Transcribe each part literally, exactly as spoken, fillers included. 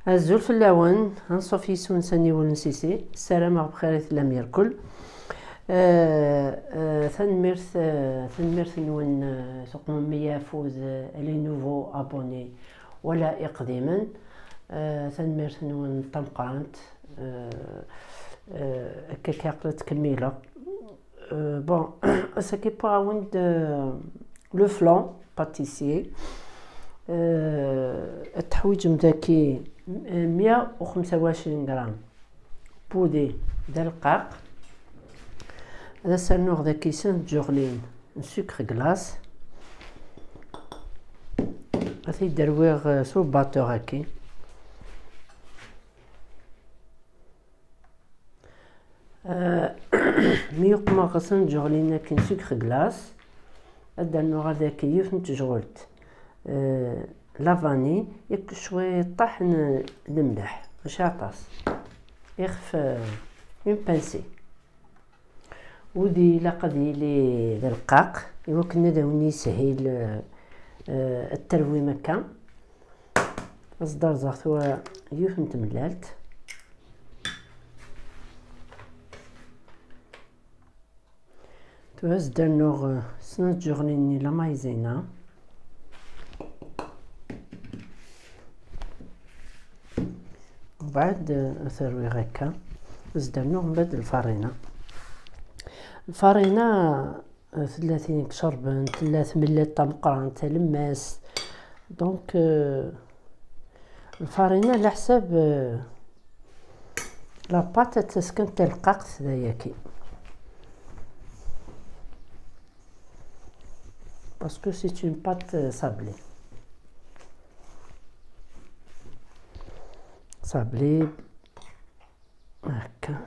Azul fell-awen, anṣuf yis-wen s aniwel n Sisi, ssarameɣ bxir i tellam yerkul. Eh, eh, tanemmirt, eh, tanemmirt-nwen, eh, tuqmem-iyi afud, eh, les nouveaux abonnés wala iqdimen. Eh, tanemmirt-nwen tameqqrant. Eh, eh, akka kan aql-i ttkemmileɣ. Euh, bon, ass-agi wwiɣ-awen-d, euh, le flan pâtissier. Euh, ad teḥwiǧem daki, euh, mya u xemsa u ɛecrin gram budi d aleqqaq. Ad as-rnuɣ daki snat tjuɣlin n sucre glace. Ad t-id-rwiɣ, euh, s ubateur-agi. Euh, mi uqmeɣ snat tjuɣlin akin sucre glace, ad d-rnuɣ ad daki yiwet n tejɣult, euh, la vanille, yak cwiṭaḥ n lemleḥ, mačči aṭas. Ixef, euh, une pincée. Udi ilaq ad yili d aleqqaq, iwakken ad awen-yishil, euh, euh, ad terwim akka. Ad s-d-rẓeɣ tura yiwet n tmellalt. Tura ad s-d-rnuɣ, eh, snat tjuɣlin-nni la maïzena. Mbeɛd, eh, ad t-rwiɣ akka. Ad s-d-rnuɣ mbeɛd lfarina. Lfarina, eh, tella tin icerben, tella tmellalt tameqqrant, talemmast. Donc, eh, lfarina, leḥsab, eh, la pâte ad tas kan d taleqqaqt d ayaki. Parce que c'est une pâte, euh, sablée. Sablée. Haka.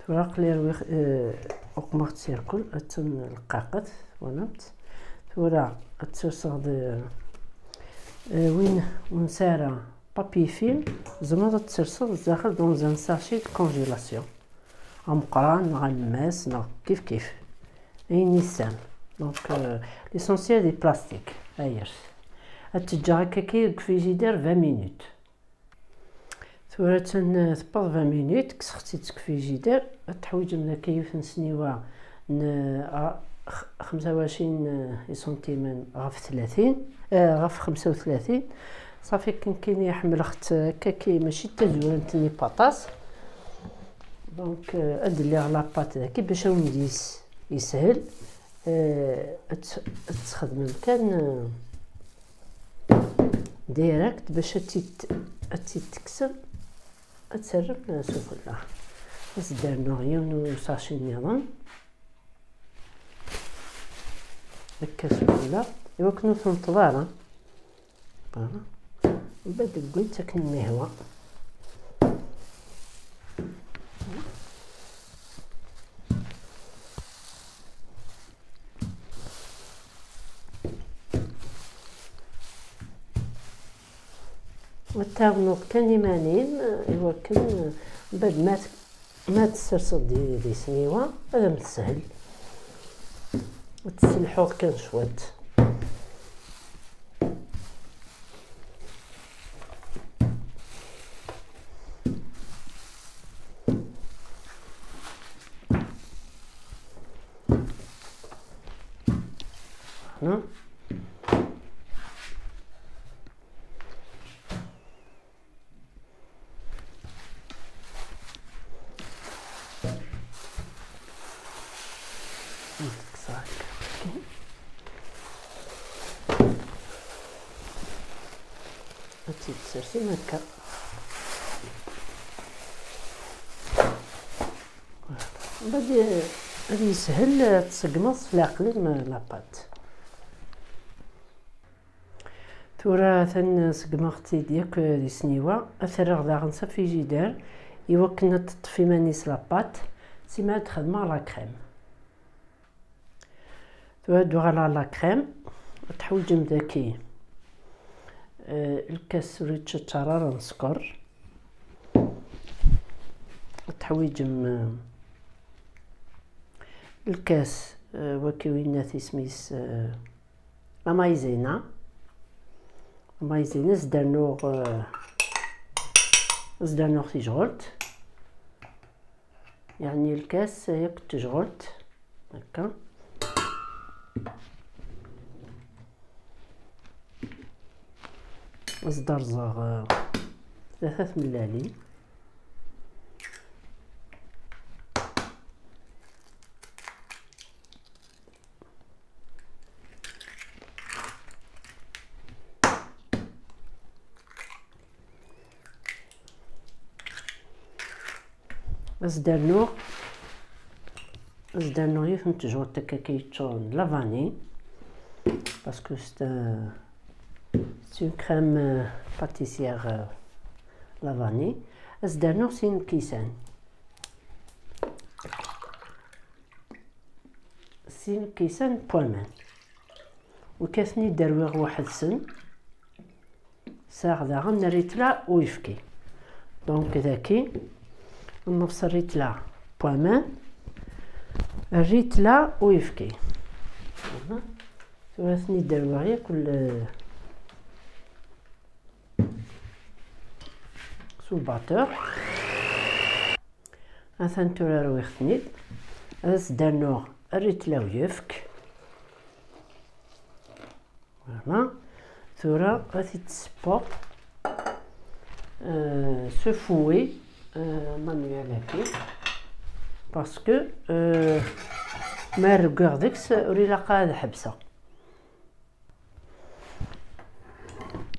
Tura aql-i rwiɣ, eh, uqmeɣ-tt irkul, attan leqqaqet, twalamt. Tura ad tt-serseɣ d, eh, win ur nesɛi ara papier film, tzemreḍ ad tt-serseḍ zdaxel dans un sachet de congélation. Ameqqran neɣ alemmas neɣ kif kif. Ayen yesɛan. Donc, euh, l'essentiel est plastique. Ayers. Ad teǧǧeɣ akkaki deg frigidaire vingt minutes. Tura attan, euh, tewweḍ vingt minutes, kkseɣ-tt-id seg frigidaire. Ad teḥwiǧem daki yiwet n sniwa n, euh, a-, x-, xemsa u ɛecrin, euh, isantimen ɣef tlatin, euh, ɣef xemsa u tlatin. Ṣafi, akken kan i ḥemmleɣ-tt akkaki, mačči d tazurant-nni n waṭas. Donc, euh, ad d-lliɣ la pâte daki bac ad wen-d-yis-, yeshel. Euh, ad t-, ad t-txedmem kan, euh, direct bac ad tt-id-, ad tt-id-tekksem, ad terrem, euh, sufella. Ad s-d-rnuɣ yiwen n usaci nniḍen. Akka sufella, iwakken ur tenṭeḍ ara. Voilà. Mbeɛd wwin-tt akken ma yehwa. Ad tɛawneḍ kan iman-im, iwakken, mbeɛd ma t-, ma tesserseḍ di, di sniwa, ad am-teshel. Ad tesselḥuḍ kan cwiṭ. Hna. Ad tt-id-tsersim akka. Voilà. Mbeɛd ad yeshel ad tṣeggmeḍ s leɛqel-im la pâte. Tura atan segmeɣ-tt-id yakk di sniwa, ad t-rreɣ daɣen s afrijider i wakken ad teṭṭef iman-is la pâte, sima ad xedmeɣ la crème. Tura ad uɣaleɣ la crème, ad teḥwiǧem daki, eh, lkas ur yettčaččar ara n sskeṛ, ad teḥwiǧem, eh, lkas, eh, waki winnat isem-is, eh, la maïzena. La maïzena, ad s-d-rnuɣ, eh, ad s-d-rnuɣ tijɣelt. Yeɛni lkas yakk d tejɣelt. Akka. Ad s-d-rẓeɣ, eh, tlata tmellalin. Ad s-d-rnuɣ, ad s-d-rnuɣ yiwet n tejɣelt akka kan yeččuren d la vanille, parce que c'est un, c'est une crème, euh, pâtissière, euh, la vanille. Ad s-d-rnuɣ sin n lkisan. Sin lkisan n waman. Wekkaten-id rwiɣ weḥd-sen. Sɛiɣ daɣen rritla uyefki. Donc, daki, nneṣ rritla n waman, rritla uyefki. Tura ten-id rwiɣ yakk sous le batteur. Atan tura rwiɣ-ten-id. Ad as-d-rnuɣ rritla uyefki. Voilà. Tura ad t-id-ssewweɣ, euh, s ufewwi, euh, manuel-agi. Parce que, euh, ma rewwiɣ deg-s, ur ilaq ara ad ḥebseɣ.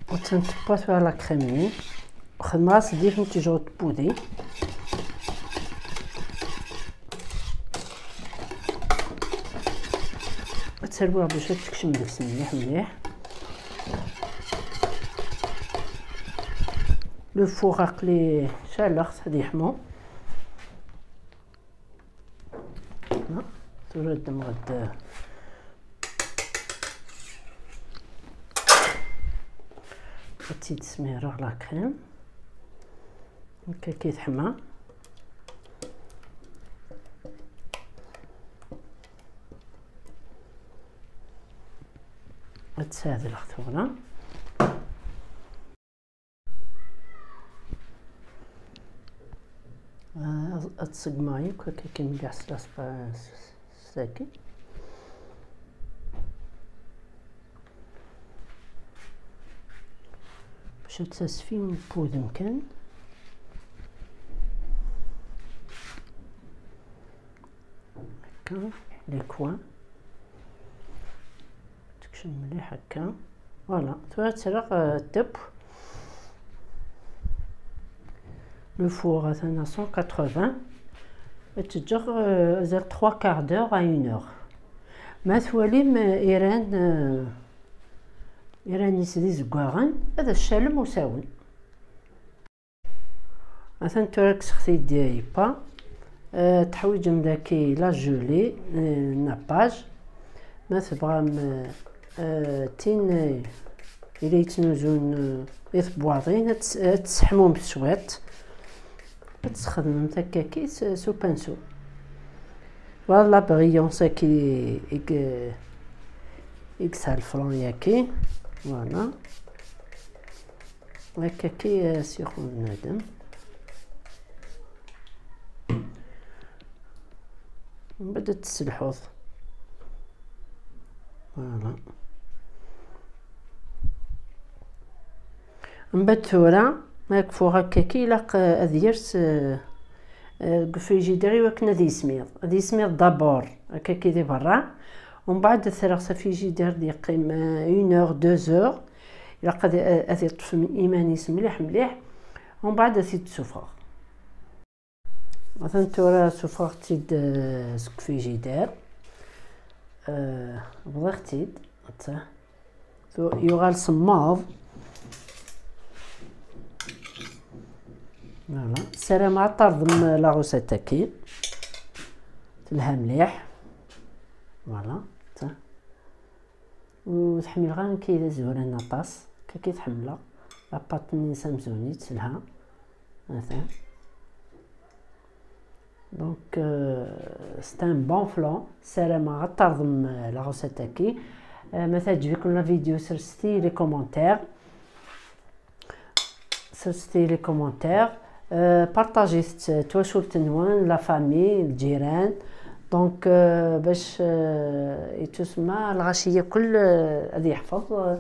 Attan tewwa tura la crème-nni. Xedmeɣ-as-d yiwet n tejɣelt n wudi. Ad tt-rwiɣ bac ad tekcem deg-s mliḥ mliḥ. Le four aql-i caleɣ-t ad yeḥmu. Tura ddmeɣ-d, ad tt-id-smireɣ la crème. Akka i teḥma. Ad tt-sɛedleɣ tura. Ah, ad, ad ṣeggmeɣ yakk akka kan mliḥ s laspa-, s, s, s tagi. Bac ad tasfim n wudem kan. Akka, les coins. Tekcem mliḥ akka. Voilà, tura ad tt-rreɣ, euh, teww. Le four atan à cent quatre-vingts. Ad tt-ǧǧeɣ, euh, azal trois quarts d'heure à une heure. Ma twalim, euh, iran, euh, iran-is d izeggaɣen, ad as-tcalem usawen. Atan tura kkseɣ-t-id yebba. Eh, teḥwiǧem daki la gelée, eh, nappage. Ma tebɣam, eh, eh, tin, eh, yella yettnuzun, eh, i tebwaḍin, ad tes-, ad tesseḥmum cwiṭ. Ad tesxedmem takkakit s, s upansu. Voilà la brillance aki i, i, i yesɛa leflan yaki. Voilà. Akka ki, eh, s ixun bnadem. Mbeɛd ad tesselḥuḍ. Voilà. Mbeɛd tura, ma kfuɣ akka ki, ilaq, eh, ad yers, eh, eh, deg ufrijider i wakken ad yismiḍ. Ad yismiḍ d'abord, akka ki di berra. Umbeɛd ad t-rreɣ s afrijider ad yeqqim, eh, une heure, deux heures. Ilaq ad, ad iṭṭef iman-is mliḥ mliḥ, umbeɛd ad t-id-ssufɣeɣ. Atan tura ssufɣeɣ-tt-id, eh, seg ufrijider. Eh, bḍiɣ-tt-id, atta. Yuɣal semmaḍ. Voilà. Ssarameɣ ad terḍem la recette-agi. Telha mliḥ. Voilà. Ta. Ur tḥemmleɣ ara nekk d azuran aṭas. Akka i t-ḥemmleɣ. La pâte-nni s amzun-itt telha. Atan. Donc, euh, c'est un bon flan. Ssarameɣ ad terḍem, euh, la recette-agi. Euh, ma teɛǧeb-iken la vidéo, sers-iyi les commentaires. Sers-iyi les commentaires. Euh, partagez-t d twacult-nwen, la famille, lǧiran. Donc, euh, باش, euh, يتسمى الغاشية كل, euh, ad yeḥfeḍ, euh,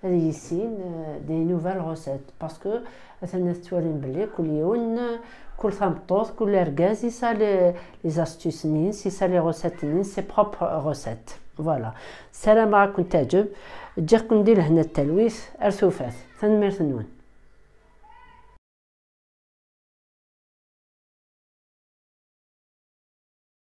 ad yissin, euh, des nouvelles recettes. Parce que atan ad tettwalim belli kul yiwen, kul tameṭṭut, kul argaz yesɛa les, les astuces-nni-ines, yesɛa les recettes-nni-ines, ses propres recettes. Voilà. Ssarameɣ ad ken-teɛǧeb. Ǧǧiɣ-ken di lehna d talwit. Ar tufat. Tanemmirt-nwen.